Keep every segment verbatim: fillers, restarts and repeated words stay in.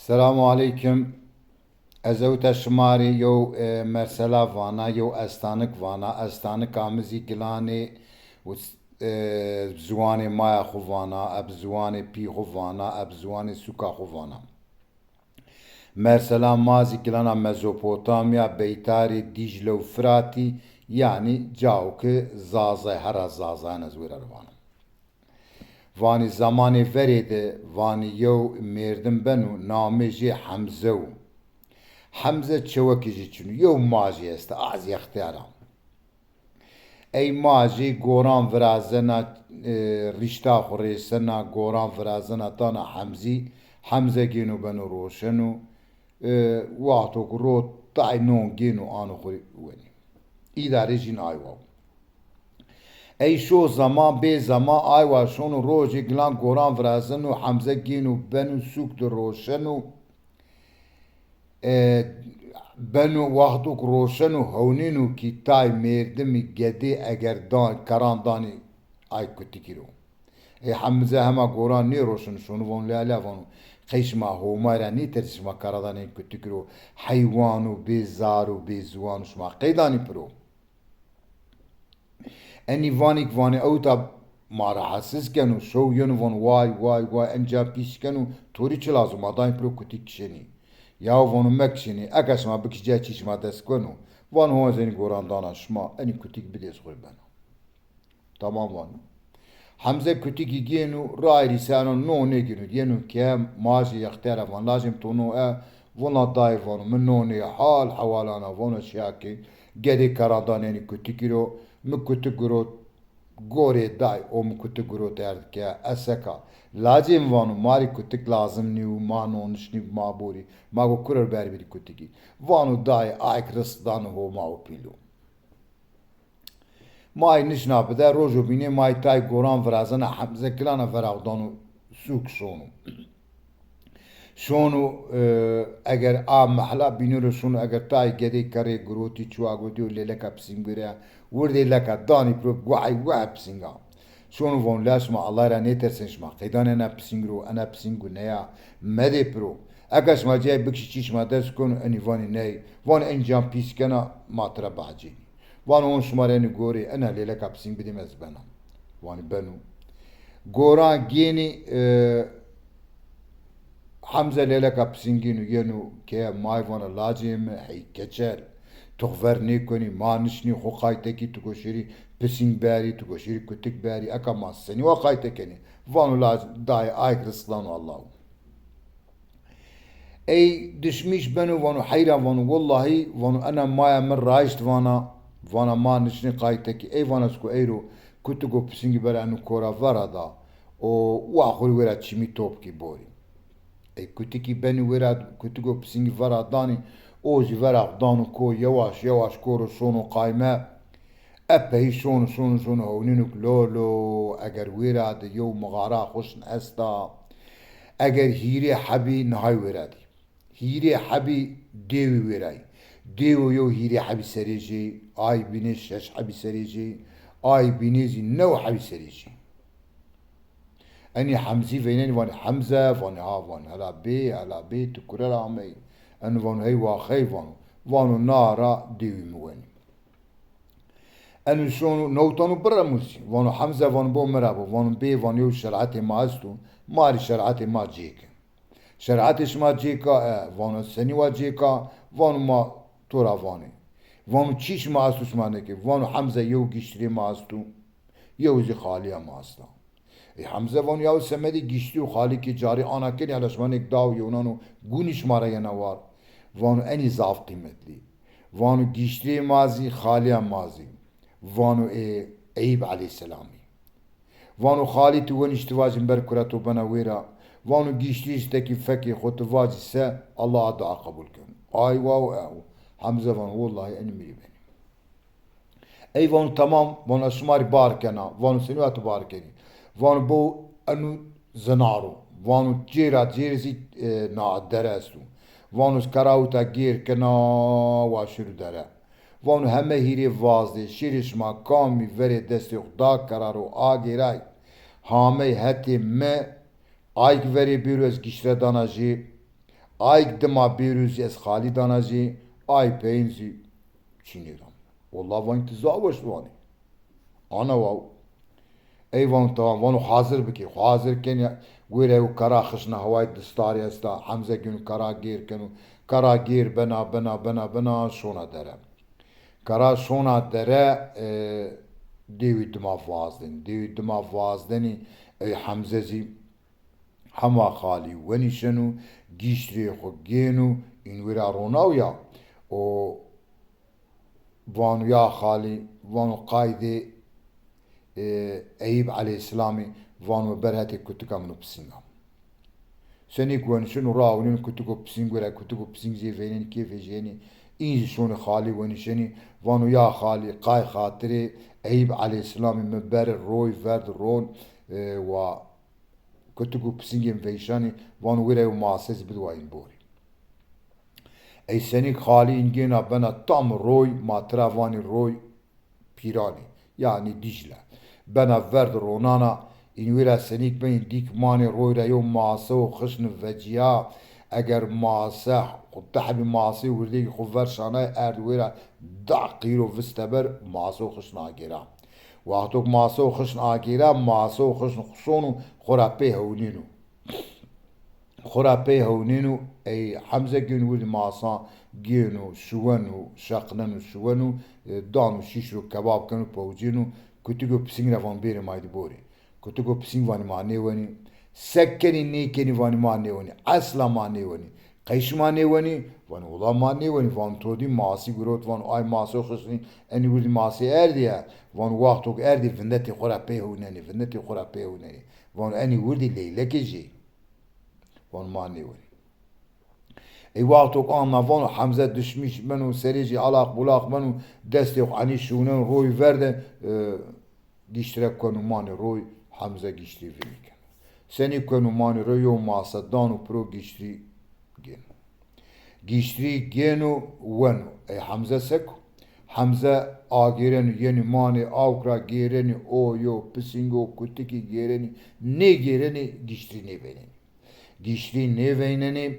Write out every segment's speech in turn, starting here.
Selamu aleykum. Ez ewta şima rê yew, e, mersela vana, yew estanik vana. Estanika mi zî gilanê û, e, ziwanê maya xwu vana, eb ziwanê pî xwu vana, eb ziwanê sûka xwu vana. Mersela ma zî gilana Mezopotamya, Beytarê, Dîcle û Firatî, yanî cawo ke Zazay, hera Zazayan ez wêra ra vana. Vanî zemanê verê de, vanî yew mêrdim beno, namê jê Hemze wo. Hemze çewekê jê çin o, yew majê esta, az extiyar a. Ey majê goran virazena, e, rîşta xwu rêsena, goran virazena dana Hemzî, Hemze gêno beno roşeno, e, wexto ke rot tay non gêno ano xwu rê wenî. Îdarê jîn aywa wo. Ey şo zeman bê zeman aywa şono rojê gilan goran virazeno, Hemze gêno beno sûk de roşeno, e, beno wexto ke roşeno hewnêno kî tay mêrdimî gedê eger dan, keran danî ay kutikî ro. Ey Hemze hema goran nêroşeno, şono vano lê lê vano, qey şima Homay ra nêtersî, şima kara danê kutikî ro, heywan û bê zar û bê ziwan û şima qey danî piro? Enî vanî ke vanê ewta ma rahatsiz keno, şew yeno vano way, way, way, en ca pîs keno, to rê çi lazim, ma danî piro kutik kişenî. Yaw vano mekişenî, eke şima bikişî ca çî şima dest keno. Vano ho ez enî goran dana şima, enî kutik bidê ez xwu rê bena. Tamam vano. Hemze kutikî gêno, ray rîseno, no nêgêno. Yeno ke majê extiyara van, lajê mi to no e, vona dayê vano, mi no nê, hal hewalana vano şiya ke gedê keran danê enî kutikî ro, mi kutik girot, gorê day o mi kutik girot erd ke, ez seka. Lajê mi vano, ma rê kutik lazim nîyo, ma nonişnî, ma borî, ma go kuro rê berbirî kutikî. Vano dayê, ayk rizq dano Homa û pîlo. May nişna bide, rojo bînê may tay goran virazena, Hemze kilana veraxdano sûk şono. Şono, e, eger a mehla bînê ro şono, eger tay gedê kerê girotî çuwa gotî û lêleka pisîng wêre, wirdê leka danî piro, guhay guhay pisînga. Şono vano, la şima Allah ra nêtersên, şima qeydan ena pisîng ro, ena pisîng guney a, medê piro. Eka şima cayê bikişî çî şima dest kon, enî vanî ney. Vanî en can pîs kena, ma tira bahcênî. Vano hon şima rê enî gorê, ena lêleka pisîng bidê mi ez bena. Vanî beno. Goran gênî, e, Hemze lêleka pisîngîn û yeno ke may vana lacê mi hey keçel. Tu xwu ver nêkonî, ma nişnî xwu qayte kî, tu go şêrî pisîng berî, tu go şêrî kutik berî, eka ma senî wa qayte kenî? Vano lac dayê ayk rizq dano Allah wo. Ey dişmîş beno vano heyran vano, wellahî vano ena maya mi raşt vana, vana ma nişnî qayte kî. Ey vana ez ko eyro kutik û pisîngî bera eno kora vera da û wa xwu rê wêra çimî top kî borî. Ey kutikî benî wêra, kutik û pisîngî vera danî, o zî vera xwu dano ko, yewaş yewaş koro şono qayme. Epeyî şono, şono, şono, hewnîno ke lo, lo, eger wêra de yew mixara xuşn esta, eger hîrê hebî nihay wêra dî. Hîrê hebî dêwî wêra yî. Dêwo yew hîrê hebî serê jê, ay bînê şeş hebî serê jê, ay bînê zî new hebî serê jê. Enî Hemzî veynenî vanî, Hemze, vanî ha, vanî hela bê, hela bê, tu kure ra ameyî? Eno vano hey wa xey vano. Vano na ra dêwî mi wenî. Eno şono newtano biremûsî. Vano Hemze, vano bo mi ra bo. Vano bê, vano yew şeretê ma esto. Ma rê şeretê ma cêke. Şeretê şima cêka e? Vano senî wa cêka? Vano ma to ra vanê. Vano çî şima esto şima nêkê? Vano Hemze, yew giştirê ma esto, yew zî xalîya ma esta. Ê Hemze vano yaw semedê giştî û xalî kî carî ana kenî, hela şima nêk daw yewnan û gunî şima ra yena war. Vano enî zaf qîmetlî. Vano giştirê ma zî, xalîya ma zî. Vano ê Eyîb eleyhîsselamî. Vano xalî tu wenîş, tu vacî mi ber kura to bena wêra. Vano giştî zî tekî fekê xo tu vacî se, Allah a dua qebul keno. Ay wa û ew. Hemze vano wellahî enî mi rê benî. Ey vano temam, vano ez şima rê bar kena. Vano senî wa tu bar kenî? Vano bo eno zinar o. Vano cêra cêr zî, e, na dere esto. Vano ez kera ewta gêr kena wa şiro dere. Vano heme hîrê vazdê, şêrê şima kamî verê destê xwu da keraro agêray, hamey hetê mi, ayk verê bêro ez giştire dana jê, Ayk dima bêro zî ez Xalî dana jê, ay peyin zî çînê dana. Wella vanî ti zaf weş vanî. Ana waw. Ey vano tamam, vano hazir bikê. Xo hazir kenî, wêra yew kera xişna hawayî distarî esta. Hemze gêno kera gêr keno. Kera gêr bena, bena, bena, bena, şona dere. Kera şona dere, e, dêwî dima vazdenî. Dêwî dima vazdenî, ey Hemze zî hema Xalî wenîşeno, gîştirê xo gêno, în wêra ronaw ya. O vano ya Xalî, vano qaydê, e, Eyîb eleyhîsselamî, vano ber hetê kutika min û pisînga. Senîk wenişeno, rawenîno kutik û pisîng wêra, kutik û pisîng zî veynenî, kêfê jê yenî. În zî şonê Xalî wenişenî, vano ya Xalî, qay xatirê Eyîb eleyhîsselamî mi beri roy verd ron, e, wa kutik û pisîngê mi veyşanî, vano wêra yew mase zî bidi wa în borî. Ey senîk Xalî în gêna bena tam roy, ma tira vanî roy Pîranî, yanî Dîcle. Bena verd ronana, în wêra senîk bê în dîk manê roy ra yew mase û xişni vecîya, eger mase, xo dehbî maseyê wirdêkî xo ver şanay erd wêra da qîro vist teber, mase û xişn agêra. Wextok mase û xişn agêra, mase û xişn xo sono, xo ra pê hewnêno. Xo ra pey hewnêno, ey Hemze gêno wirdî masan, gêno, şuweno, şeqneno, şuweno, e, dano şîş ro kebab keno, pewcêno, kutik û pisîng ra vano bêrê ma êdî borê. Kutik û pisîng vanî ma nêwenî. Se kenî nêkenî vanî ma nêwenî. Esla ma nêwenî. Qey şima nêwenî? Vanî wela ma nêwenî. Vano to dî masî girot, vano ay maso xisnî, enî wirdî masê erdî ye. Vano wexto ke erdî vindetê xo ra pey hewnenî, vindetê xo ra pey hewnenî. Vano enî wirdî leylekê jê. Vano ma nêwenî. Ey wexto ke ana vano Hemze dişmîş beno, serê jê alaq bulaq beno, destê xo enî şiwneno roy ver de, e, gîştire keno manê roy, Hemze gîştirî vinî keno. Senî keno manê roy, yew mase dano piro gîştirî gêno. Gîştirî gêno weno. Ey Hemze seko? Hemze agêreno yenî manê awk ra gêrenî, o yo, pisîngo, kutikî gêrenî, nêgêrenî gîştirî nêveynenî. Gîştirî nêveynenî,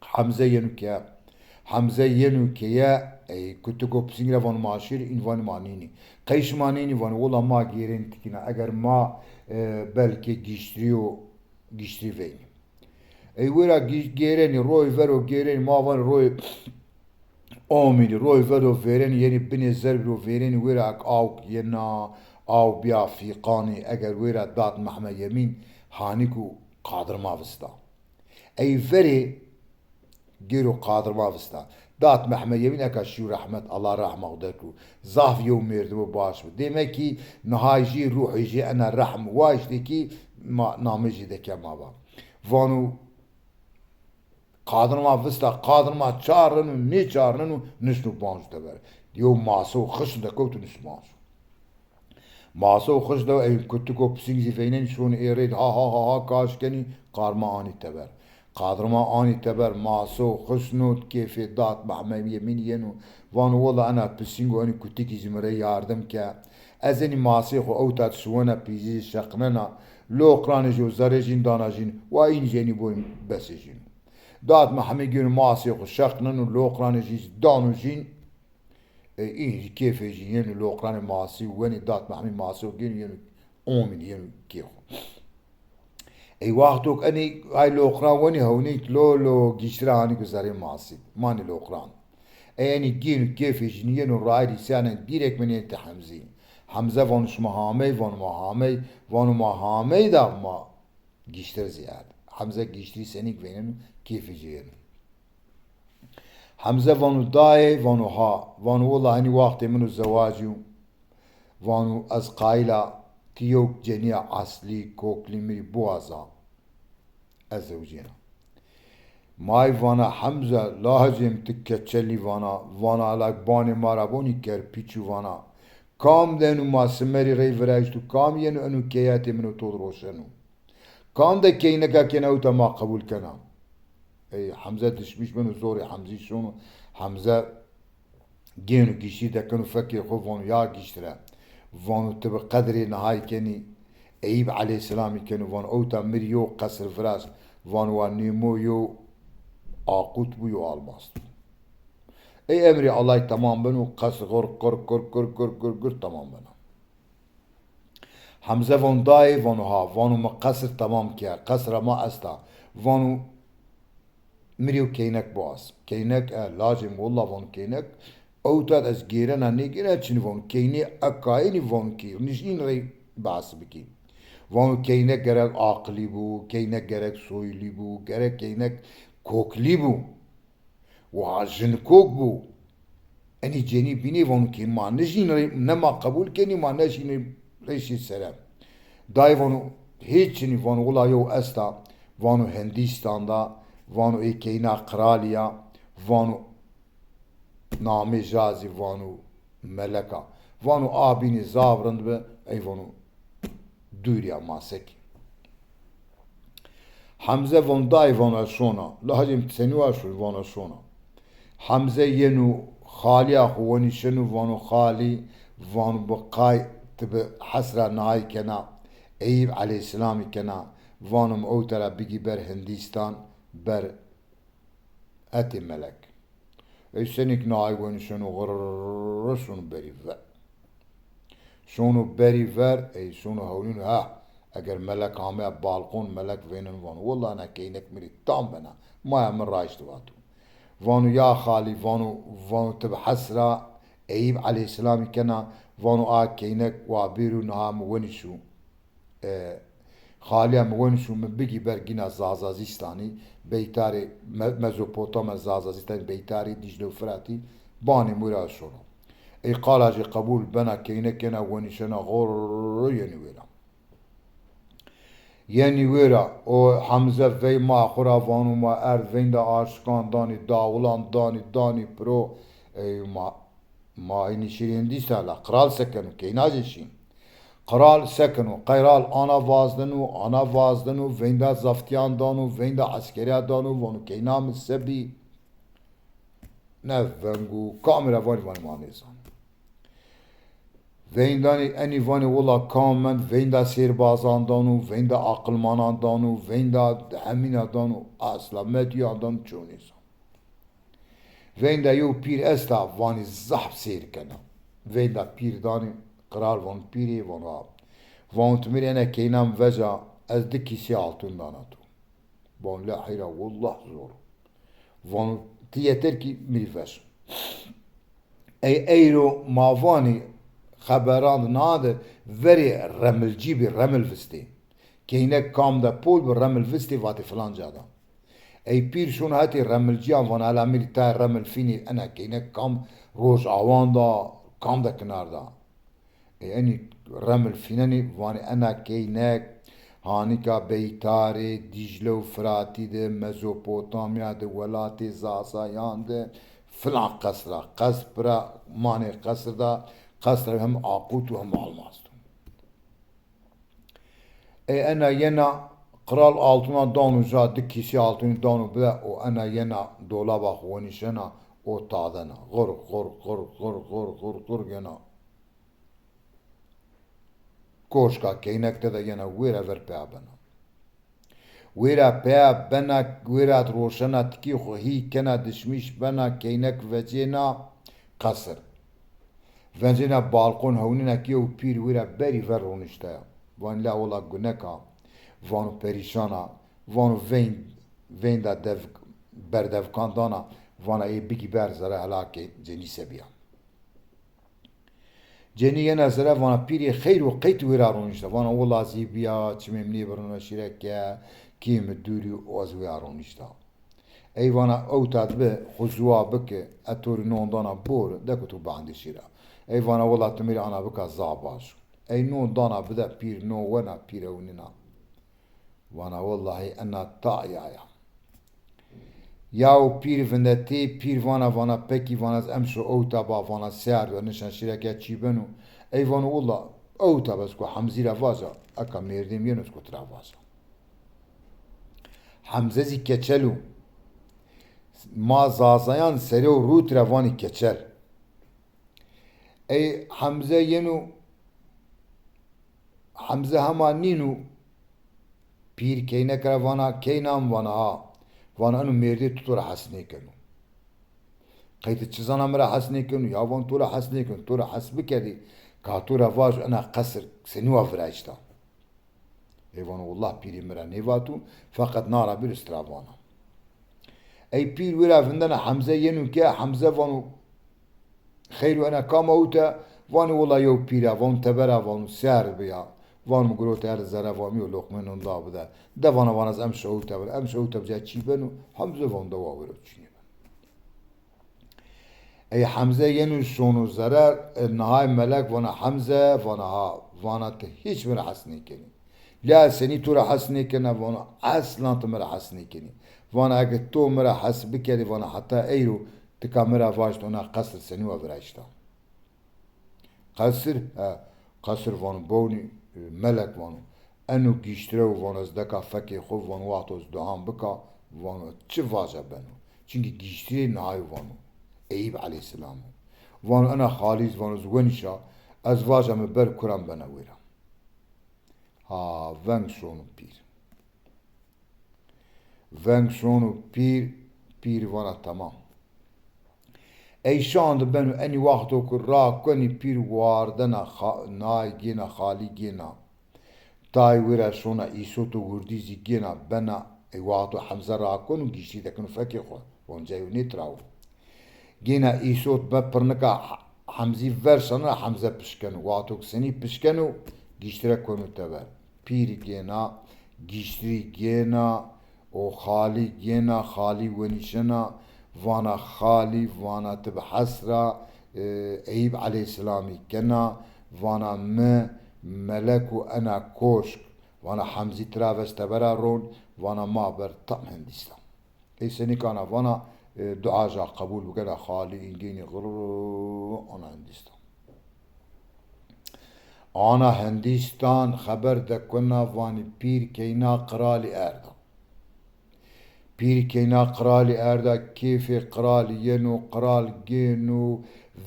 Hemze yeno keye. Hemze yeno keye, ey, kutiko pisîng ra vano ma şêrî, în vanî ma nînî. Qey şima nînî? Vanî wela ma gêrenî tikîna. Eger ma, e, belkê gîştirî yo, gîştirî veynî. Ey wêra gî-, gêrenî, roy vero gêrenî, ma vanî roy omînî, roy vero vêrenî, yenî binê zerbî ro vêrenî, wêra ek awk yena, aw bîya fîqanî, eger wêra Dat Mehmed Yemîn hanîk û qadirma vista. Ey verê gêro qadirma vista. Dat Mehmed Yemîn eka şîyo rehmet, Allah rehma xo derg ro. Zaf yew mêrdimo baş bi. Dêmekî nihay jî ruhê jê ena rehm waştê kî ma namê jê deke ma va. Vano qadirma vista, qadirma çarneno, nêçarneno, nişno banco teber. Yew maso xişn dekewto nişt banco. Maso xişn de ey kutiko pisîng zî veynenî şonî ê rê de ha ha ha ha kaş kenî, qadirma anî teber. Qadirma anî teber, maso xişno, kêfê Dat Mehmed Yemîn yeno. Vano wela ena pisîngo enî kutikî zî mi rê yardim ke. Ez enî masê xo ewta de şiwena pîzî şeqnena, loqranê jî û zerê jîn dana jîn, wa în jî enî boy besê jîn. Dat Mehmed gêno masê xo şeqneno, loqranê jî dano jîn, e, în jî kêfê jî yeno, loqranê masî wenî, Dat Mehmed masê xo gêno yeno omînî, yeno kê xo. Ey wexto ke enî ay loqran wenî hewnî lo lo gîştira hanî ku zerê masî. Manî loqran. Ey enî gêno kêfê jî nîyeno, rayîr îsyanê dîrek mi nêtê Hemzî. Hemze vano şima hamey, vano ma hamey, vano ma hamey da ma gîştir zî erd. Hemze gîştirî senîk veyneno, kêfê jê yeno. Hemze vano dayê, vano ha. Vano wela henî wextê min o zewacî yo. Vano ez qayîl a ti yew cenîya eslî, koklî mi rî biwaza. Ez zewcêna. May vana Hemze, lajê mi ti keçelî vana, vana elak banê ma ra bonî kerpîçû vana. Kam de eno ma simerî rey virayîşto, kam yeno eno keyatê min û to di roşeno? Kam de keyneka kena ewta ma qebul kena? Ey Hemze dişmîş beno, zorê Hemzî şono. Hemze gêno gîştî dekeno fekê xo, vano ya gîştire. Vano ti bi qedrê nihay kenî, Eyîb eleyhîsselamî keno, vano ewta mi rî yew qesir viraşt, vano wa nêmo yew Aqut bû, yew almast bû. Ey emrê Allahî temam beno, qesr gur gur gur gur gur gur gur temam beno. Hemze von dayê, vano ha, vano mi qesr temam ke, qesra ma esta. Vano mi rê yew keynek biwas. Keynek, e, lacê mi, willa, vano keynek. Ewta de ez gêrena nêgêrena çinî, vano keynê ekayenî, vano kî nişîn rey behs bikî. Vano keynek gerek aqilî bû, keynek gerek soylî bû, gerek keynek koklî bû. Wa jinkok bû. Enî cenî bînî vano kî ma nişîn rey, ne ma qebul kenî, ma neşînî reyşî sere. Dayê vano hêç çinî, vano wila yew esta, vano Hindîstan da, vano ê keyna qiralî ya, vano namê ja zî vano Melek a. Vano a bînî zaf rind bi, ey vano dûrî ya, ma sekî. Hemze von dayê, vano ez şona. La hacî senî wa şon, vano ez şona. Hemze yeno xalîya xo wenîşeno, vano xalî, vano bi qay ti bi hesra nayî kena, Eyîb eleyhîsselamî kena, vano mi ewta ra bigî ber Hindîstan, ber hetê Melek. Ey senîk nayî wenîşeno, xirr şono berî ver. Şono berî ver, ey şono hewnîno, ha, eger Melek ameya balkon, Melek veynen vano, willa ena keynek mi rê tam bena, maya mi raşt vato. Vano ya xalî, vano, vano ti bi hesra Eyîb eleyhîsselamî kena, vano a keynek wa bêro niha mi wenîşo. E, xalîya mi wenişo mi bigî ber gîna Zazazîstanî, beytarê Me-, Mezopotamya, Zazazîstanî, beytarê Dîcle û Firatî, banê mi wêra şono. Ey qala jê qebul bena, keynek yena wenişena, xorr yenî wêra. Yenî wêra, o Hemze vey ma xo ra vano ma erd veynda aşikan danî, dawilan danî, danî piro, ey ma Ma ê nişîrê Hindîstan la. Qral sekeno, keyna jê şîn. Qral sekeno, qeyral ana vazdeno, ana vazdeno, veynda zaftîyan dano, veynda eskerîya dano, vano keyna mi se bî? Ne veng o, kamî ra vanî, vanî ma nêzan. Veyndanî enî vanî wila kam mend, veynda sêrbazan dano, veynda aqilmanan dano, veynda hemîna dano, asla medîyan dano, çew nêzan. Veynda yew pîr esta, vanî zaf sêr kena. Veynda pîr danî, qral vano pîrê, vano a. Vano ti mi rê ena keyna mi veja, ez di kîsî altun dana to. Vano la heyra, willah zor. Vano ti yeter kî mi rê vaj. Ey eyro ma vanî xeberan de na de verê remilcî bî, remil vistê. Keynek kam de pol bi, remil vistê, vatê filan ca de. Ey pîr şono hetê remilcîyan, vano hela mi rê tayê remil fînî, ena keynek kam rojawan da, kam de kinar da. Ey enî remil fînenî, vanî ena keynek hanîka beytarê Dîcle û Firatî de, Mezopotamya de, welatê Zazayan de, filan qesr a, qesr pira, manê qesr da, qesr hem aqut û hem almast o. Ey ena yena, qral altuna dano ja, di kîsî altunî dano bide, o ena yena dolaba xo wenîşena, o tadena. Xur, xur, xur, xur, xur, xur, xur yena. Koşka keynek tede yena wêra ver peya bena. Wêra peya bena, wêra roşena, tikî xo hî kena, dişmîş bena, keynek vecêna qesir. Vecêna balkon, hewnîna ki yew pîr wêra berî ver ronişte ya. Vanî la wila gunek a, vano perîşan a, vano veyn, veynda dev, berdevkan dana, vana ê bigî ber zere, hela ke cenî se bîya. Cenî yena zere, vana pîrê xeyr o, qey ti wêra ronişta? Vana wila zî bîya, çimê mi nêbirnena şîre ke, kê mi dûrî o, ez wêra ronişta. Ey vana ewta di bi, xo ziwa bike, ez to rê non dana bor, de ku to bandê şîra. Ey vana wila ti mi rê ana bika zaf baş o. Ey non dana bide, pîr non wena, pîr ewnîna. Vana wellahî ena tayaya. Yaw pîr vindetê, pîr vana, vana pekî, vana ez emşo ewta ba, vana sêr do nişen şîreke çî beno. Ey vano willa ewta ba, ez ku Hemzî ra vaja, eka mêrdêm yeno ez ku tira vaja. Hemze zî keçel o. Ma Zazayan serê û rût ra vanî keçel. Ey Hemze yeno, Hemze hema nîno, pîr keyneke ra vana, keyna mi? Vana ha. Vano eno mêrdê tu to ra hes nêkeno. Qey ti çi zana mi ra hes nêkeno, ya vano to ra hes nêkeno, to ra hes bikerdî, ka to ra vajo ena qesir senî wa viraşta. Ey vano, willah pîrê mi ra nêvato, feqet na ra bîr iz tira vana. Ey pîr wira vindena Hemze yeno ke, Hemze vano, xeyr o, ena kam a ewte? Vanê, willah yew pîr a, vano tebera, vano ser bi ya. Vano mi girot erd zere, vano mi yew loqmê non da bide. De vana, vana ez emşo ewte bena. Emşo ewte bi ca çî beno? Hemze vano de wa wiro çînê beno. Ey Hemze yeno şono zere, e, nihayê melek vana, Hemze, vana ha, vana ti hîç mi ra hes nêkenî. La senî to ra hes nêkena, vana eslan ti mi ra hes nêkenî. Vana eke to mi ra hes bikerî, vana heta eyro ti ka mi ra vajî to na qesir senî wa viraşta. Qesir, he, qesir vano bewnî, e, melek vano. Eno gîştire û vano ez deka fekê xo, vano wexto ez duan bika, vano çi vaca beno. Çimkî gîştirê nayê vano. Eyîb eleyhîselam o. Vano ena xalî iz, vano ez wenîşa, ez vaca mi ber kuran bena wêra. Ha, veng şono pîr. Veng şono pîr, pîr vana temam. Ey şan di beno, enî wexto ku rakonî pîr wardena xa-, nay gêna, xalî gêna. Tay wira şona îsoto wirdî zî gêna bena, ey wexto Hemze rakeno, gîştî dekeno fekê xo. Von cayê nêtirawo. Gêna îsot be pirnika Hemzî ver şana, Hemze pişkeno. Wexto ki senî pişkeno, gîştire kono teber. Pîrî gêna, gîştirî gêna, o xalî gêna, xalî wenîşena, vana xalî, vana ti bi hes ra, e, Eyîb eleyhîselamî kena, vana mi melek û ena koşk, vana Hemzî tira vez tebera ron, vana ma ber tam Hindîstan. Ey senî kana vana, e, dua ja qebul bikena, xalî îngênî xirr ana Hindîstan. Ana Hindîstan xeber dekuna vanî pîr keyna qiralî erda. Pîr keyna qiralî erda, kêfê qiralî yeno, qiral gêno,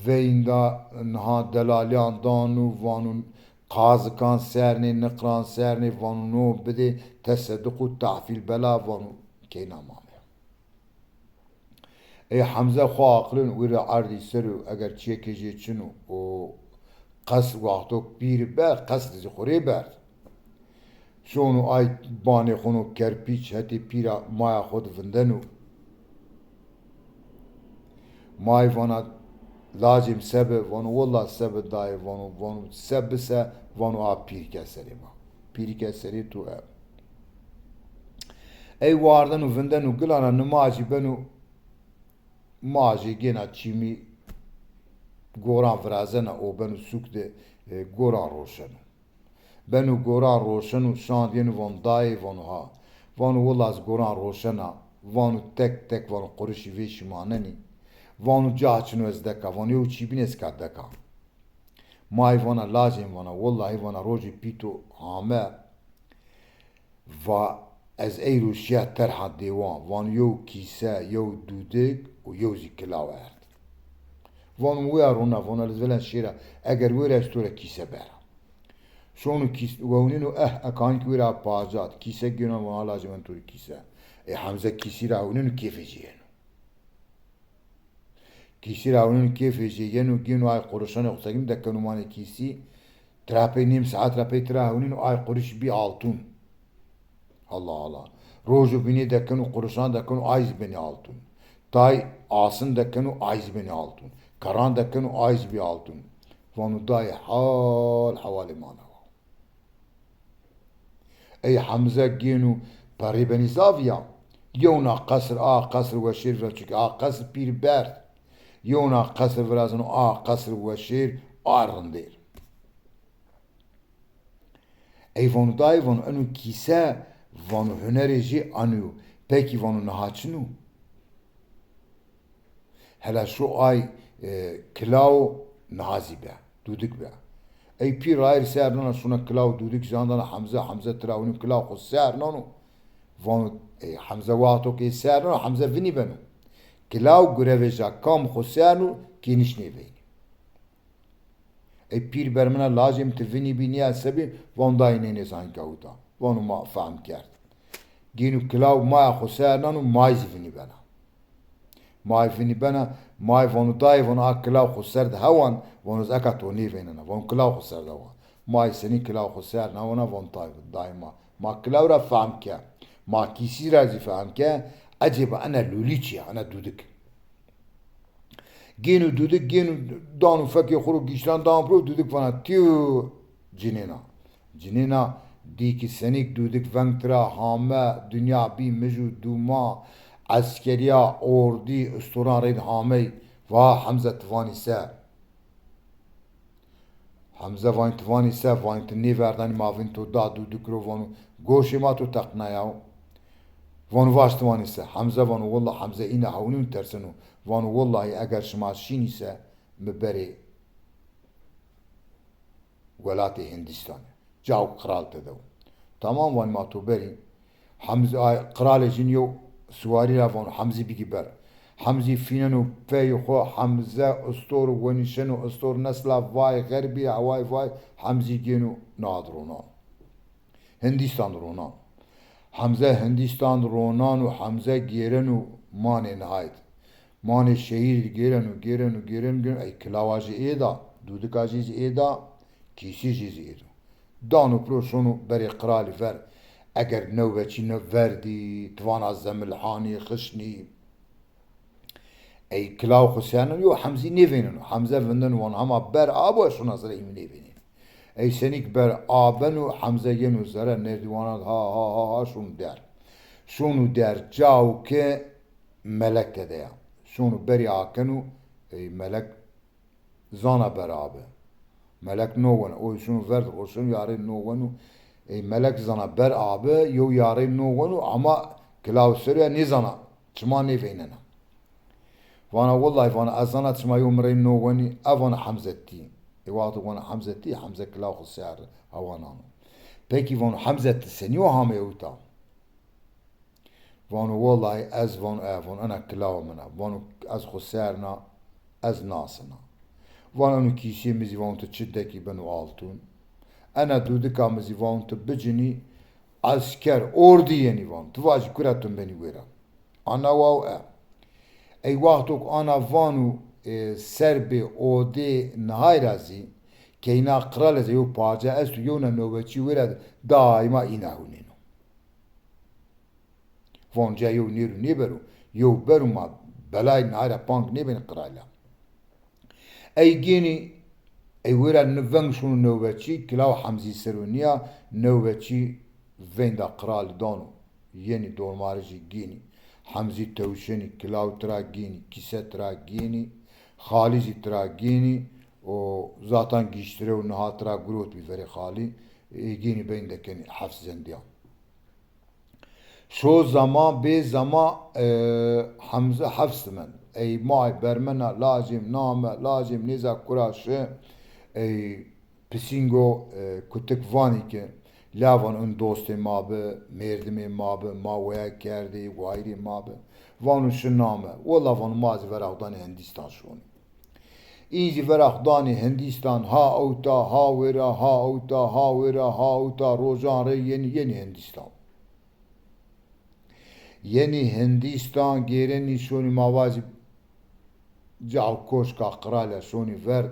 veynda niha delalîyan dano, vano qazikan sernê, niqran sernê, vano no bidê teseduq û tahfîl bela, vano keyna mame. Ey Hemze xo aqilin wira erdî ser o, eger çiyekê jê çin o, o qesr wexto pîr be, qesr zî xo rê berd. Şono ay banê xo no kerpîç hetê pîra maya xo di vindeno. May vana lacêm se bi, vano willa se bi dayê, vano, vano se bise, vano a pîrî ke serê ma. Pîrî ke serê tu e. Ey wardeno vindeno gilana nimajî beno, majê gêna çîmî goran virazena o beno sûk de, e, goran roşeno. Beno goran roşeno, şand yeno vano dayê, vano ha. Vano willa ez goran roşena, vano tek tek, vano qurişî vêşî manenî. Vano ca çin o ez deka, vano yew çî bîn ez ka deka. May vana lacên vana, willahî vana rojê pîto hame, va ez eyro şiya terha dêwan, vano yew kîse, yew dûdik û yew zî kilaw erd. Vano wîya rona, vano ez velen şêra, eger wêra ez to ra kîse bera. Şono kîs-, wewneno, eh, ekanik wêra pacat, kîse gêno, vano lacê min to rê kîse. Ê Hemze kîsî ra wewneno, kêfê ci yeno. Kîsî ra wewneno kêfê jê yeno, gêno ay qurişanê xo sekin dekeno manê kîsî. Tira pey nêm saet ra pey tira hewnîno ay quriş bî altun. Allah Allah. Rojo bînê dekeno, qurişan dekeno, ay zî benê altun. Tay asin dekeno, ay zî benê altun. Kerran dekeno, ay zî bî altun. Vano dayê hal hewalê ma na wa. Ey Hemze gêno perrê benî zaf ya. Yewna qesr a qesr weşêr vira, çunke a qesr pîr berd. Yewna qesr virazeno a qesr weşêr a rindêr. Ey vano dayê, vano eno kîse, vano hunerê jê anîyo. Pekî vano niha çin o? Hela şo ay, e, kilawo niha zî be, dûdik be. Ey pîr rayir ser nana şona kilaw dûdik jandana Hemze, Hemze tira winî kilaw xo ser nano. Vano, e, Hemze wexto ke ser nano, Hemze vinî beno. Kilaw gurevê ja kam xo ser no, kêniş nêveynî. Ey pîr bermina lacê mi ti vinî bî nîya se bî, vano dayê nê nêzan gawita. Vano ma fehm kerd. Gêno kilaw maya xo ser nano, may zî vinî bena. May vinî bena, may vano dayê, vano a kilaw xo ser de hewan, vano ez eka to nêveynena. Vano kilaw xo ser de hewan. May senî kilaw xo ser nawana, vano tay dayê ma. Ma kilaw ra fehm ke. Ma kîsî ra zî fehm ke. Ecêba ena lûlî çi ya, ena dûdik. Gêno dûdik, gêno dano fekê xo ro giştan dano piro, dûdik vana tîyo cinêna. Cinêna dî ki senîk dûdik veng tira hame, dinya bî mij û dûma, eskerîya, ordî, ustoran reyde hamey, va Hemze ti vanî se? Hemze vanî ti vanî se? Vanî ti nêverdanî ma vin to da dûdik ro, vano goşê ma to teqnayaw. Vano vaj ti vanî se? Hemze vano wella, Hemze îna hewnîn terseno. Vano wellahî eger şima şînî se mi berê welatê Hindîstanî. Caw qral tede wo. Tamam vanî ma to berî. Hemzî, ay, qralê jin yew siwarî ra vano Hemzî bigî ber. Hemzî fîneno peyê xo, Hemze istor wenîşeno, istor nesla vay xerbî, heway vay, Hemzî gêno nahad ronan. Hindîstan ronan. Hemze Hindîstan ronan û Hemze gêreno manê nihayet. Manê şehîr gêreno, gêreno, gêreno, gêreno. Ey kilawa jî ê da, dûdika jî zî ê da, kîsî jî zî ê da. Dano piro şono berê qralî ver. Eger newbeçî ne verdî, tivana zemilhanî, xişnî. Ey kilaw xo sêneno, yo Hemzî nêvêneno. Hemze vindeno vano hema ber abo şona zere îmî nêvênê. Ey senîk ber abeno, Hemze yeno zere nêrdîwana ha ha ha ha şono der. Şono der cawo ke Melek tede ya. Şono berî akeno, ey Melek zana ber abi. Melek no weno. Oy şono ver de, o şono yarê no weno. Ey Melek zana ber abi, yo yarê no weno ama kilaw ser ya nêzana. Çima nêveynena. Vana wellahî vana ez zana çima yo mi rê no wenî, e vana Hemze tî. Ê wexto vana Hemze tî, Hemze kilaw xo ser hewa nano. Pekî vano Hemze ti senî yo hamê ewta? Vano wellahî ez vano e, vano ena kilawa min a. Vano ez xo ser na, ez nasina. Vano eno kîsê mi zî vano ti çi dekî beno altun. Ena dûdika mi zî vano ti bicinî, esker, ordî yenî vano. Ti vajî kura tu benî wêra. Ana waw e. Ey wexto ke ana vano, e, ser bê odê nihay ra zî, keyna qrale zî yew parça esto, yewna newbeçî wêra daîma îna hunêno. Von ca yew nêro nêbero, yew bero ma belayê nahara pang nêbenê qirala. Ey gênî, ey wêra ni veng şono newbeçî, kilaw Hemzî ser o nîya, newbeçî veynda qiralî dano. Yenî dormarijî gênî. Hemzî tewşenî, kilaw tira gênî, kîse tira gênî, xalî zî tira gênî, o zatan giştire û niha tira girot bî verê xalî, ê gênî beynde kenî hefs zendîyan. Şo zama bê zama, e, Hemze hefs mend. Ey may bermena, lajê mi name, lajê mi nêza kura şi, ey pisîngo, e, kutik vanî ki, la vano in dostê ma bi, mêrdimê ma bi, ma weya kerdê, wayîrê ma bi. Vano şi name. Wela vano ma zî vera xo danê Hindîstan şonî. În zî vera xo danê Hindîstan, ha ewta, ha wêra, ha ewta, ha wêra, ha ewta, rojan rê yenî, yenî Hindîstan. Yenî Hindîstan, gêrenî şonî ma vajî caw koşka qirale şonî ver,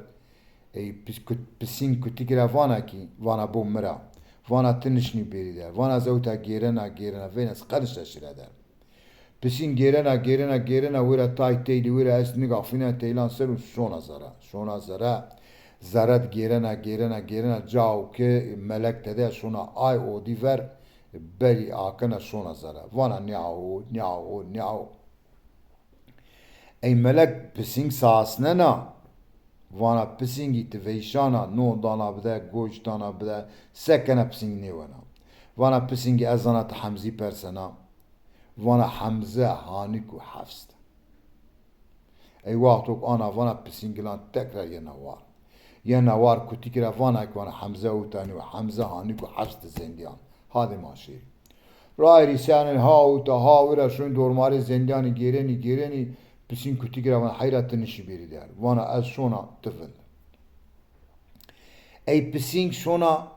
ey pis-, kut-, pisîng kutikî ra vana kî, vana bo mi ra. Vana ti nişnî bêrî der. Vana ez ewta gêrena, gêrena, veyna ez qe nişta şira der. Pisîng gêrena, gêrena, gêrena, wêra tay teylî, wêra est niga fîna teylan ser û şona zere. Şona zere, zere di gêrena, gêrena, gêrena, cawo ke Melek tede şona ay odî ver, berî akena şona zere. Vana nîyawo, nîyawo, nîyawo. Ey Melek pisîng sasnena. Vana pisîngî ti veyşana, non dana bide, goş dana bide, se kena pisîng nêwena. Vana pisîngî ez zana ti Hemzî persena. Vana Hemze hanîk û hefst. Ey wexto ke ana vana pisîngilan tekrar yena war. Yena war kutikî ra vana ke vana Hemze ewtanî û Hemze hanîk û hefst zendîyan. Hadê ma şêrî. Rayîrî senên ha ewta ha wira şonî dormarê zendîyanî gêrenî gêrenî pisîng kutikî ra vana heyra ti nişî bêrî der. Vana ez şona ti vind. Ey pisîng şona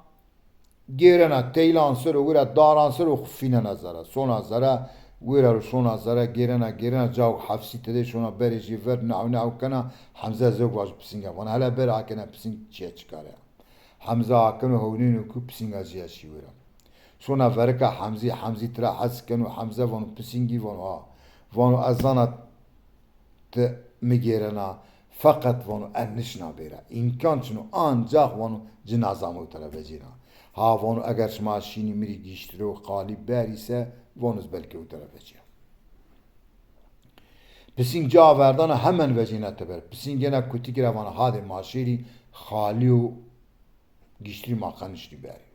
Gêrena teylan ser û wira daran ser û xu fînena zere. Sona zere, wira ro şona zere, gêrena, gêrena, cawk hefsî tede şona berê jê ver, new new kena, Hemze zewk vajo pisînga. Vana hele ber akena pisîng çiye çikare. Hemze akeno hewnêno ku pisînga jî ya şî wira. Şona verika Hemzî, Hemzî tira hes keno, Hemze vano pisîngî, vano ha. Vano ez zana ti mi gêrena, feqet vano ez nişna bêra. Îmkan çino, ancax vano cinazama û tera vecêna. Ha vano eger şima şînî mi rî gîştiro qalî berî se, vano ez belkî û tera vecîya. Pisîng ca verdana hemen vecîna teber. Pisîng yena kutikî ra vana hadê ma şêrî, xalî û gîştirî ma qeniştî berî.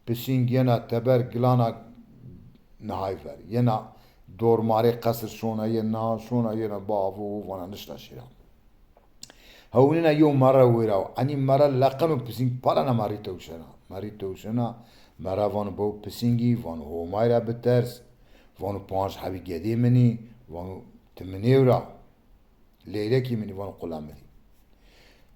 Pisîng yena teber gilana nihay ver. Yena dormarê qesir şona yena, şona yena bavo vana nişta şêra. Hewnêna yew merre wêra. Enî merre leqeno pisîng palena merrî tewşena. Merrî tewşena, merre vano bew pisîngî, vano Homay ra biters, vano panc hebî gedê min î, vano ti mi nêwra. Leylekî min î, vano qula mi dî.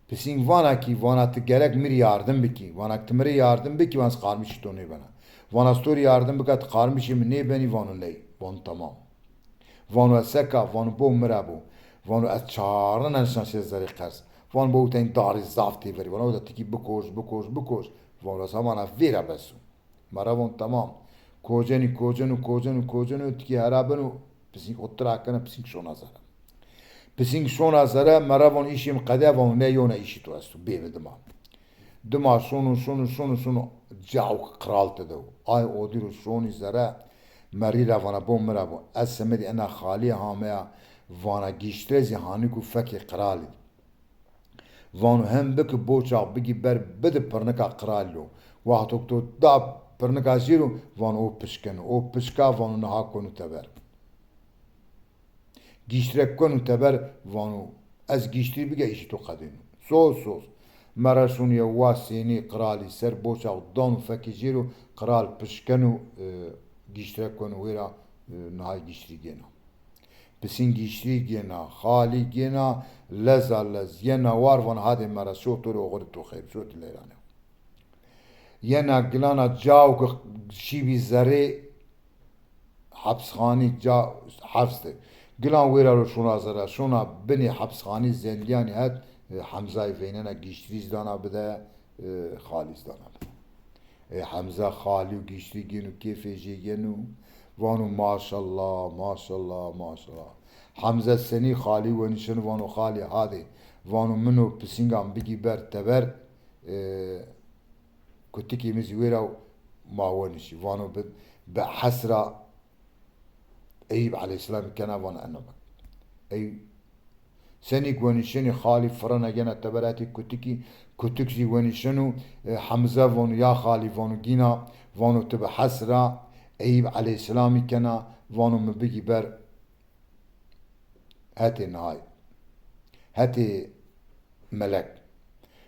Pisîng vana kî, vana ti gerek mi rî yardim bikî. Vana ti mi rê yardim bikî, vana ez qarmişî to nêbena. Vana ez to rî yardim bika, ti qarmişê mi nêbenî, vano ley. Vano temam. Vano ez seka, vano bo mi ra bo. Vano ez çarnena nişna şê zerê qers. Vano bo tenî darî zaf têverî. Vano da ti kî bikoş, bikoş, bikoş. Vano ez hemana vêra beso. Merre von temam. Kocenî, kocenu, kocenu, kocenu, tikî hera beno, pisîng otir akene, pisîng şona zere. Pisîng şona zere, merre von îşê mi qede, von ne yona îşî to esto, bêbi dima. Dima şono, şono, şono, şono, cawk qral tede o. Ay odîro şonî zere, merrî ra vana bo mi ra bo. Ez semedî ena xalî hameya, vana gîştire zî hanî ku fekê qralî. Vano hem biki boçax bigî ber bidi pirnika qiralî ro. Wexto ki to da pirnika jê ro, vano o pişkeno. O pişka vano niha konu teber. Gîştirek konu teber, vano ez gîştirî bige îşî to qedêno. Soz soz. Merre şonî yew wa sênî qiralî ser boçax dano fekê jê ro, qiral pişkeno, e, gîştirek konu wêra, e, nihay gîştirî gêna. Pisîng gîştirî gêna, xalî gêna, leza lez yena war, vana hadê merre şo to rê oxirî to xeyr, şo ti leyranê. Yena gilana cao ki şîbî zerê hepsxanî ca hefs de. Gilan wêra ro şona zere, şona binê hepsxanî zendîyanî het, e, Hemzayî veynena gîştirî zî dana bide, e, xalî zî dana bide. Ê Hemze xalî û gîştirî gêno, kêfê jê yeno, vano maşallah, maşallah, maşallah. Hemze senî xalî wenişeno, vano xalî hadê, vano min o pisîngan bigî ber teber, e, kutikê mi zî wêra ma wenişî. Vano bi, bi hesra Eyîb eleyhîsselamî kena vana ena bak. Ey senî wenişenî xalî firena gena teber hetê kutikî, kutik zî wenişeno, e, Hemze vano ya xalî vano gîna, vano ti bi hesra Eyîb eleyhîsselamî kena, vano mi bigî ber hetê nihay. Hetê Melek.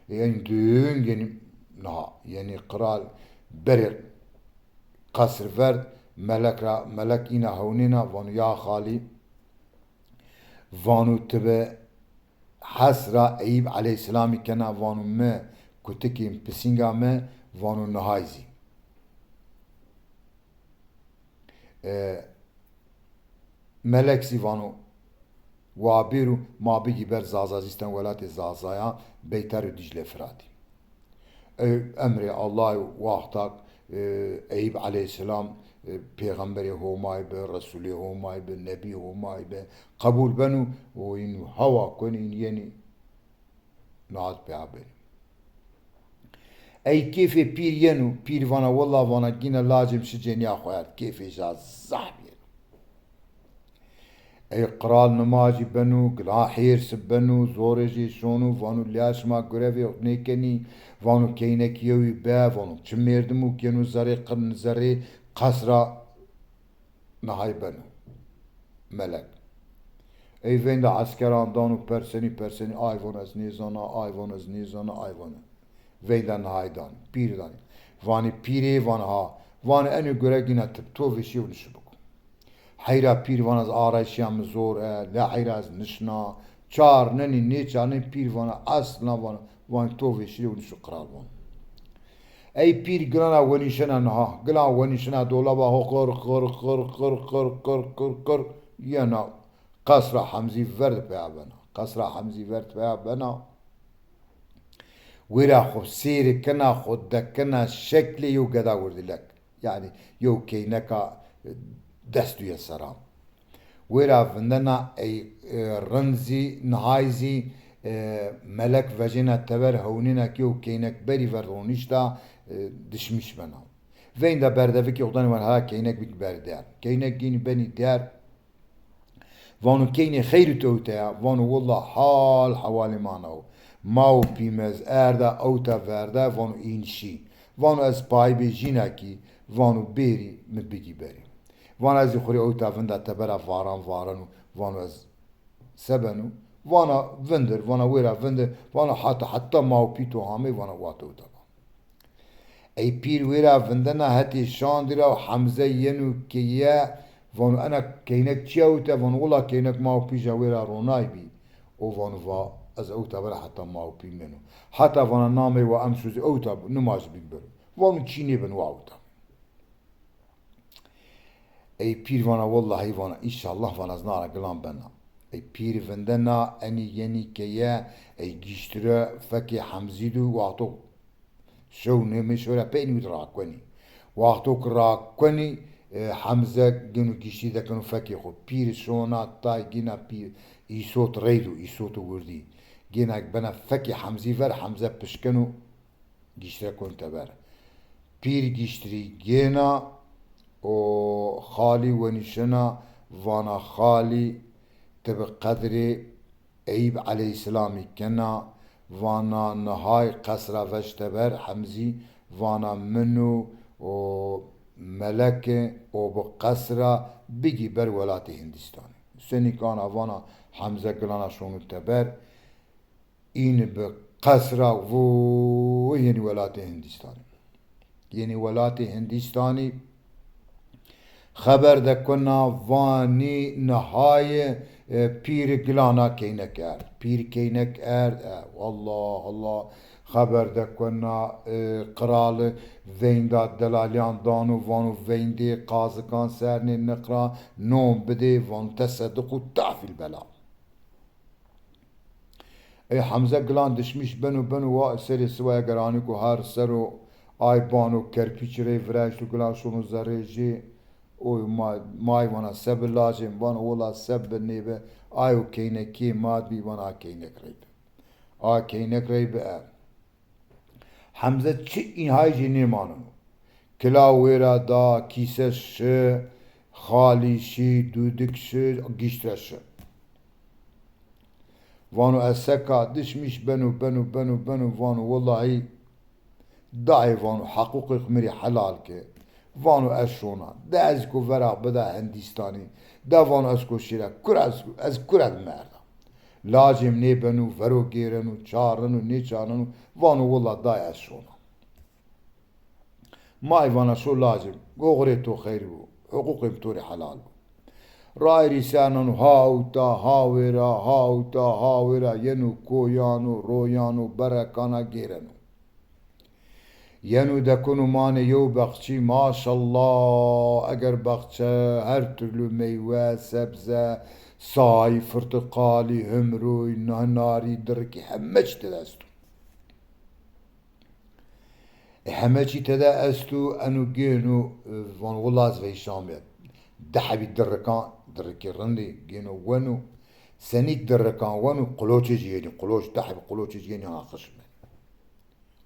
Yanî dûn genî niha. Yanî qral berê qesr verd, Melek ra, Melek îna hewnêna, vano ya xalî, vano ti bi hesra Eyîb eleyhîsselamî kena, vano mi kutikê pisînga mi, vano nihay zî. E, Melek zî vano, wa bêro ma bigî ber Zazazîstan, welatê Zazayan, Beyter û Dîcle Firatî. Ey emrê Allahî wextak, e, Eyîb eleyhîsselam, e, pêxemberê Homayî bi, resûlê Homayî bi, nebî Homayî bi, qebûl beno û în hewa kuenî, în yenî Nihat pê aberî. Ey kêfê pîr yeno, pîr vana, willa vana gîna lacê mi şi cenîya xo erd, kêfê ja zaf yeno. Ey qral nimajî beno, gila hêrs beno, zorê jê şono, vano lîya şima gurevê xo nêkenî, vano keynekî yewî be, vano çi mêrdimo keno zerê qirn zerê qesra Nihay beno. Melek. Ey veynda eskeran dano persenî, persenî, ay vano ez nêzana, ay vano ez nêzana, ay vano. Veynda nihay danî, pîr danî. Vanî pîrê, van ha. Vanî enê gure gîna tib, to vêşî û nişi biko. Heyra pîr vana ez arayîşîya mi zor e, la heyra ez nişna. Çar nenî, nêçarnî pîr vana, esla vana, vanî to vêşî û nişi qral vano. Ey pîr gilana wenîşena niha. Gilan wenîşena dolaba ho qir, qir, qir, qir, qir, qir, qir, qir, qir, yena. Qesra Hemzî ver di peya bena. Qesra Hemzî ver di peya bena. Wêra xo sêri kena, xo dekena şeklê yew geda wirdîlek. Yanî yew keyneka, e, dest duye seran. Wêra vindena ey, e, rind zî, nihay zî, e, melek vejêna teber, hewnêna ki yew keynek berî ver ronîşta, e, dişmîş bena. Veynda berdevikê xo danî, vana ha keynek bik ber der. Keynek gînî benî der. Vano keynê xeyrî to ewte ya? Vano willa hal hewalê ma na o. Ma û pî mi ez erda ewta verda, vano în şî. Vano ez payî bê jîna kî, vano bêrî mi bigî berî. Vano ez zî xwu rê ewta vinda tebera varan vareno, vano ez se beno? Vana vindir, vana wêra vindir, vana heta heta ma û pî to hamê, vana wa to ewta. Ey pîr wêra vindena hetê şandî ra û Hemze yeno keye, vano ena keynek çi ewte? Vano wila keynek ma û pîja wêra ronay bî. O vano va ez ewta bera heta ma û pî meno. Heta vana namey wa emşo zî ewta nimaj bik bero. Vano çî nêbeno wa ewta. Ey pîr vana, wellahî vana, înşallah vana ez na ra gilan bena. Ey pîr vindena, enî yenî keye, ey gîştire fekê Hemzî du, waxto şew nêmê şew ra pey enî wî rakonî. Waxto ki rakonî, e, Hemze gino gîştî dekeno fekê xo. Pîr şona tay gina pîr îsot reydo, îsoto wirdî. Gina bena fekê Hemzî ver, Hemze pişkeno. Gîştire kon teber. Pîr gîştirî gêna û xalî wenîşena, vana xalî ti bi qedrê Eyîb eleyhîsselamî kena, vana nihay qesra veş teber Hemzî, vana min û, û meleke û bi qesra bigî ber welatê Hindîstanî. Senîk ana vana Hemze gilana şono teber. Înî bi qesra vo yenî welatê Hindîstanî. Yenî welatê Hindîstanî xeber dekona vanî nihayê, e, pîrî gilana keynek erd. Pîr keynek erd, e, Allah Allah. Xeber dekona, e, qirali veynda delalîyan dano, vano veyndê qazikan ser nê niqra non bidê, vano teseddiq û tahfîl bela. Ey Hemze gilan dişmîş beno, beno wa serê siwaya geranîko har ser o, ay bano kerpîçî rey viraşto, gilan şono zerrê jê. Oy ma-, may vana se bi lacê mi? Vano wila se bi nêbi, ayo keynekê ma bî, vana a keynek rey bi. A keynek rey bi e. Hemze çi înhay jî nêmaneno. Kila wêra da, kîse şi, xalî şî, dûdik şi, gîştre şi. Vano ez seka dişmîş beno, beno, beno, beno, vano wellahî dayê vano heqûqê xwu mi rê helal ke. Vano ez şona. De ez ku vera bida Hindîstanî. De vano ez ku şîra, kur ez, ez kur ez merda. Lacê mi nêbeno, vero gêreno, çareno, nêçareno, vano willa dayê ez şona. May vana şo lacê mi, goxirê to xeyr bo, huqûqê mi to rê helal bo. Rayîrî ser nano ha ewta, ha wêra, ha ewta, ha wêra, yeno koyan o, royan o, berekana gêreno. Yeno dekeno manê yew baxçî, maşallah, eger baxçe her türlü meywe, sebze, say, firtiqalî, humroy, hinarî, dirikî, heme çî tede esto. E, heme çî tede esto, eno gêno, e, vano willa ez veyşamîya. Di hebî dirikan, dirikê rindî gêno weno. Senîk dirikan weno, quloçê jî yenî, quloç, di hebî quloçê jî yenî ha xişm benî.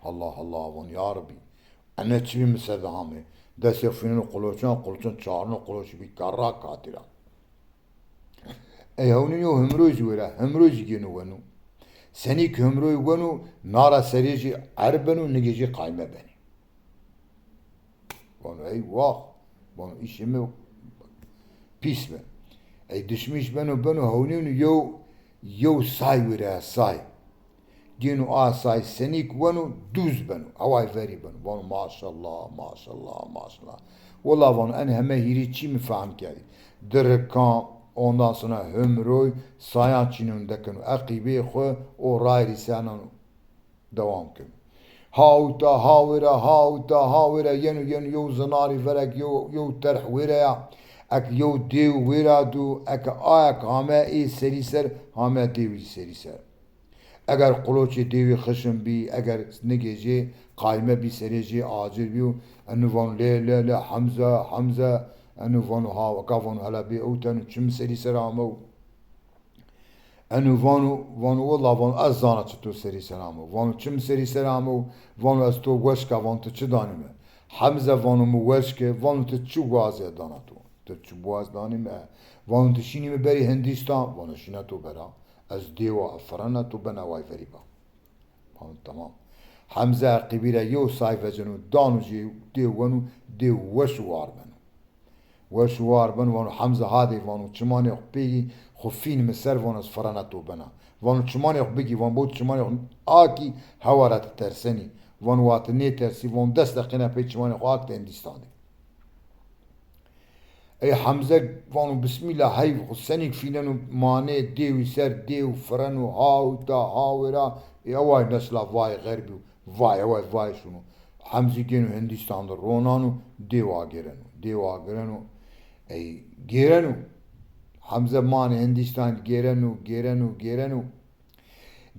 Allah Allah, vano ya Rebî, ene çi bî mi ser de hamê? Destê xwu fîneno quloçan, quloçan çarno, quloçî bî kerra katî ra. Ey hewnî yo humroy zî wêra, humroy zî gêno weno. Senî ki humroy weno, nara serê jî erb beno, nigê jî qayme benî. Vano ey wax, vano îşê mi pîs bi. Ey dişmîş beno, beno hewnî yo, yo say wêra, say. Gêno a say senîk weno, dûz beno, heway verî beno. Vano maşallah, maşallah, maşallah. Willa vano en heme hîrê çî mi fehm kerdî. Dirikan, ondan sonra humroy, sayan çînon dekeno eqîbê xwu, o rayîrî ser nano dewam keno. Hawta hawêra, hawta hawêra, yeno, yeno, yew zinarî verek, yew, yew terh wêra ya. Ek yew dêw wêra dû, eke ayek hame ê serî ser, hame dêwî serî ser. Eger quloçê dêwî xişin bî, eger nigê jê qayme bî, serê jê acir bî û enu vano, "Lê, lê, lê, Hemze, Hemze." Enu vano, "Ha, eka," vano, "hela bê ewten û çi mi serî ser amew?" Enu vano, vano, "Wela," vano, "ez zana çi to serî ser amew." Vano, "Çi mi serî ser amew?" Vano, "Ez to weşka," vano, "ti çi danî mi?" Hemze vano, "Mi weşke," vano, "Ti çi wazê dana to? Ti çi waz danî mi?" Vano, "Ti şînî mi berî Hindîstan?" Vano, "Şîna to bera. Ez dêwa, firena to bena way verî ba." Vano, "Tamam." Hemze eqîbî ra yew say veceno, dano jê, dêw weno, dêw weş û war beno. Weş û war beno, vano, "Hemze, hadê," vano, "çimanê xo pêgî, xo fîn mi ser," vano, "ez firena to bena." Vano, "Çimanê xo bigî," vano, "Bo çimanê xo akî, hewa ra ti tersenî." Vano, "Wa ti nêtersî," vano, "des deqîne pey çimanê xo ak ti Hindîstan dî." Ey Hemze vano, "Bismîllah, hey, xo senîk fîneno manê dêwî ser, dêw fireno, hawta hawêra, ê eway nesla vay xerbî, vay eway vay şuno." Hemzî gêno Hindîstan de ronano, dêw agêreno, dêw agêreno, ey gêreno. Hemze manê Hindîstan gêreno, gêreno, gêreno.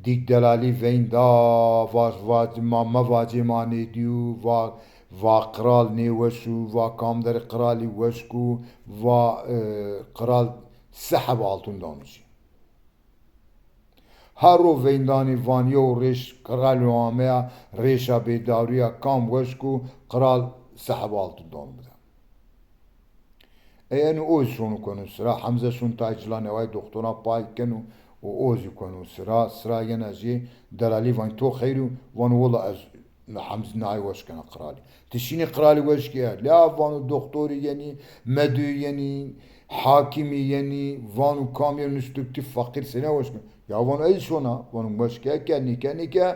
Dîk delalî veyn da, vaj, vaj, ma, mevacê ma nêdîyo, va, va qral nêweş o, va kamderê qralî weşk o, va, e, qral se heb altun dano ci. Her ro veyndanî van yew rêş qralî ameya, rêşa bêdarûya kam weşk o, qral se heb altun dano bide. Ey eno o zî şono keno sira, Hemze şon tay cila neway doktoran pay keno û o zî keno sira, sira yena jê, delalî vanî to xeyr o, vano wela ez Hemzî nay weş kena qralî. Ti şînî qralî weş ke? La vano doktorî yenî, medû yenî, hakimî yenî, vano kam yenî, nuştuk ti feqîr sene weş kena? Ya vano ez şona, vano weş ke ke, nîke nîke,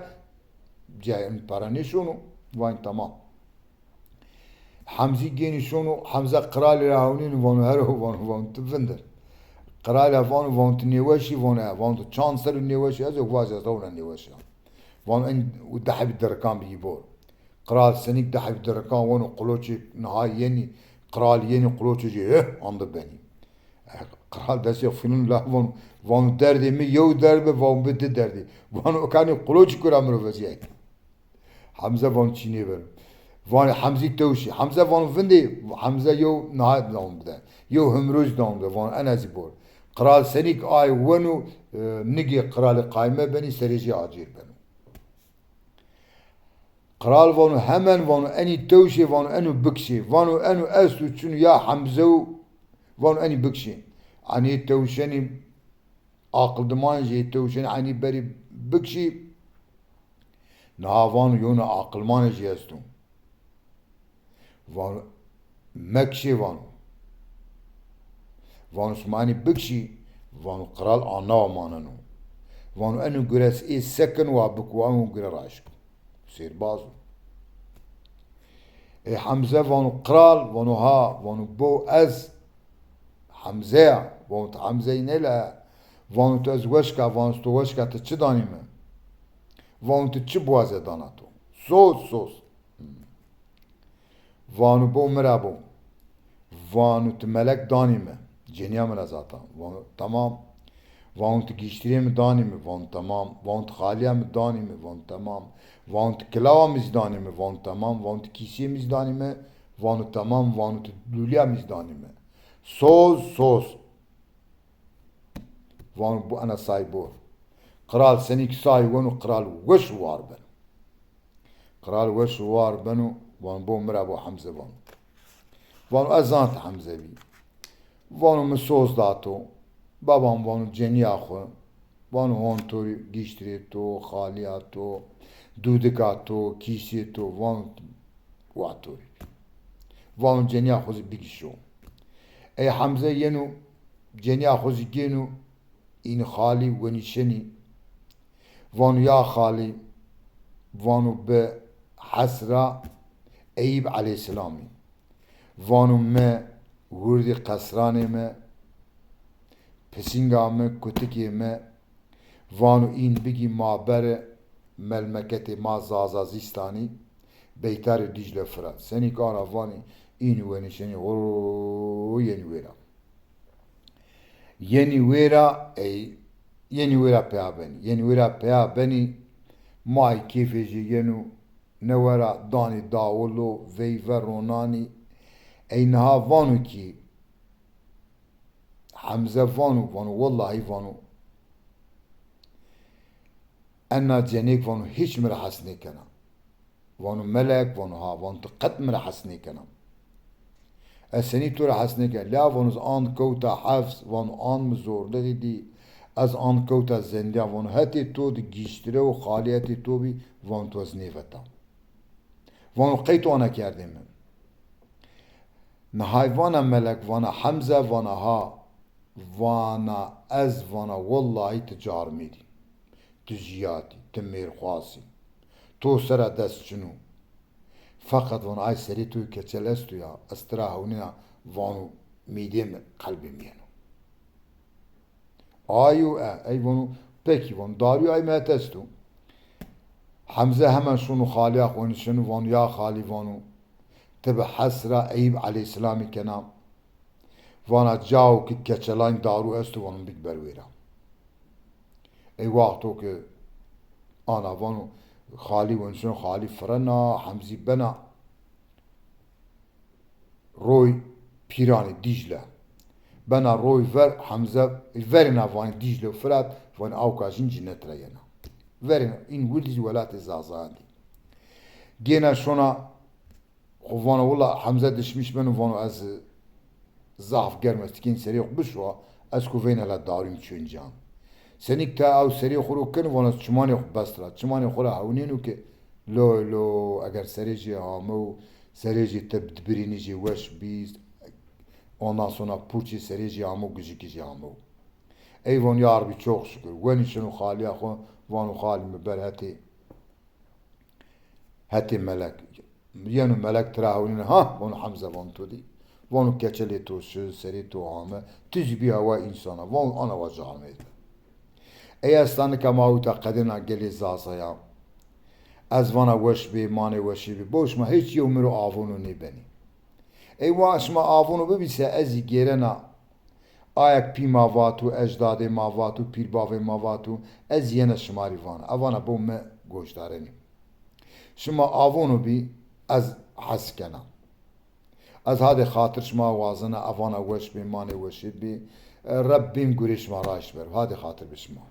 cayê para nêşono. Vanî tamam. Hemzî gênî şono, Hemze qralî ra hewnîno, vano hero, vano, vano ti vindir. Qralî ra vano, vano ti nêweş î, vano e, vano ti çand ser o nêweş î, ez ê vac ez rewna nêweş a. Vano en di hebî dirikan bigî bor. Qral senîk di hebî dirikan weno, quloçê niha yenî, qral yenî, quloçê jê heh andi benî. E, qral destê xo fîneno la vano, vano derdê mi yew derd bi, vano bi di derdî. Vano kanî quloçî kura mi ro vecîyay. Hemze vano çî nêbeno. Vanê Hemzî tewşî. Hemze vano vindê, Hemze yew niha dano bide. Yew himroj dano bide. Vano ena zî bor. Qral senîk ay weno, e, nigê qralî qayme benî, serê jê acêr beno. Qral vano hemen, vano enî tewşê, vano eno bikşê. Vano eno esto çino ya Hemze û vano enî bikşê. Enî tewşenî aqildimanê jê tewşenî enî berî bikşî. Niha vano yewna aqilmanê jê esto. Vano mekşê vano. Vano sima enî bikşî, vano qral anawa maneno. Vano eno gure ez ê se kin wa bik, wa eno gure raşk. Sêrbaz o. Ê Hemze vano qral, vano ha, vano bo ez Hemze ya, vano ti Hemzeyî nêle, vano ti ez weşka, vano ti weşka ti çi danî mi? Vano ti çi biwaze dana to? Soz, soz. Vano bo mi ra bo. Vano ti melek danî mi. Cenîya mi ra zata. Vano tamam. Vano ti gîştirê mi danî mi. Vano tamam. Vano ti xalîya mi danî mi. Vano tamam. Vano ti kilawa mi zî danî mi. Vano tamam. Vano ti kîsê mi zî danî mi. Vano tamam. Vano ti lûlîya mi zî danî mi. Soz, soz. Vano bo ena say bor. Qral senîk say weno, qral weş û war beno. Qral weş û war beno, vano bo mi ra bo Hemze vano. Vano ez zana ti Hemze bî. Vano mi soz da to. Babam vano cenîya xwu. Vano hon to rê gîştirê to, xalîya to, dûdika to, kîsê to, vano wa to rê. Vano cenîya xwu zî bigî şo. Ey Hemze yeno, cenîya xwu zî gêno, în xalî wenî şenî. Vano ya xalî, vano bi hesra Eyîb eleyhîsselamî. Vano mi wirdî qesranê mi, pisînga mi, kutikê mi, vano în bigî ma beri, melmeketê ma Zazazistanî, Beytarê Dîcle Firat. Senî kara vanî, înî wenî şenî, horo yenî wêra. Yenî wêra, ey, yenî wêra peya benî. Yenî wêra peya benî, ma ey kêfê jê yeno, newe ra danî dawilo, veyve ronanî. Ey niha vano kî, Hemze vano, vano, wellahî vano, ena cenêk vano, hîç mi ra hes nêkena. Vano, Melek, vano, ha, vano, ti qet mi ra hes nêkena. Ez senî to ra hes nêkena. La vano, ez and kewta hefz, vano, and mi zorlixî dî, ez and kewta zendiyan, vano, hetê to di gîştire û xalî hetê to bî, vano, to ez nêveta. Vano, qey to ana kerdê mi? Nihay vana Melek, vana Hemze, vana ha, vana ez, vana wellahî ti carmêd î, ti jiyat î, ti mêrxwas î, to sera dest çin o. Feqet vano ay serê to yê keçel esto ya, ez ti ra hewnîna, vano mîdê mi, qelbê mi yeno. Ayo e, ey vano, pekî vano, darû ay mi het esto. Hemze hemen şono xalîya xo nişeno, vano ya xalî vano, ti bi hes ra Eyûb eleyhîsselamî kena. Vana cao ki keçelayn darû esto, vano bik ber wêra. Ey wexto ki ana vano, xalî wenişeno, xalî firena, Hemzî bena roy pîranê Dîcle. Bena roy ver, Hemze verêna vanê Dîcle û Firat, vanê awka jîn cinet ra yena. Verêna în wildî zî welatê Zazayan dî. Gêna şona xo vana, wila Hemze dişmiş beno, vano ez zaf germ ez, tikên serê xo bişuwa, ez ko veyna la darû mi çiyo încan. Senîk ta ew serê xo ro keno, vano ez çimanê xo best ra. Çimanê xo ra hewnêno ke loy lo, eger serê jê ame û serê jê ti dibirînî jê weş bî, ondan sonra purçê serê jê ame û gijikî jê ame. Ey vano ya Rebî çok şükür. Wenî şino xalîya xo, vano xalî mi ber hetê Hetê Melek. Yeno Melek tira hewnîne, ha, vano Hemze, vano to dî. Vano keçelê to şi, serê to ame, ti zî bî hewa însana. Vano ana wa carmêd. Ey esta nika ma wita qedêna gelê Zaza ya. Ez vana weş bê, manê weşî bê. Bo şima hîç yew mi ro avono nêbenî. Ey wa şima avono bibî se ez zî gêrena. Ayek pî ma vato, ecdadê ma vato, pîrbavê ma vato, ez yena şima rî vana. Evana bo mi goşdarenî. Şima avono bî, ez hes kena. Ez hadê xatir şima wazena, evana weş bê, manê weşê bê. Rebbîm gurê şima raşt ber. Hadê xatir bi şima.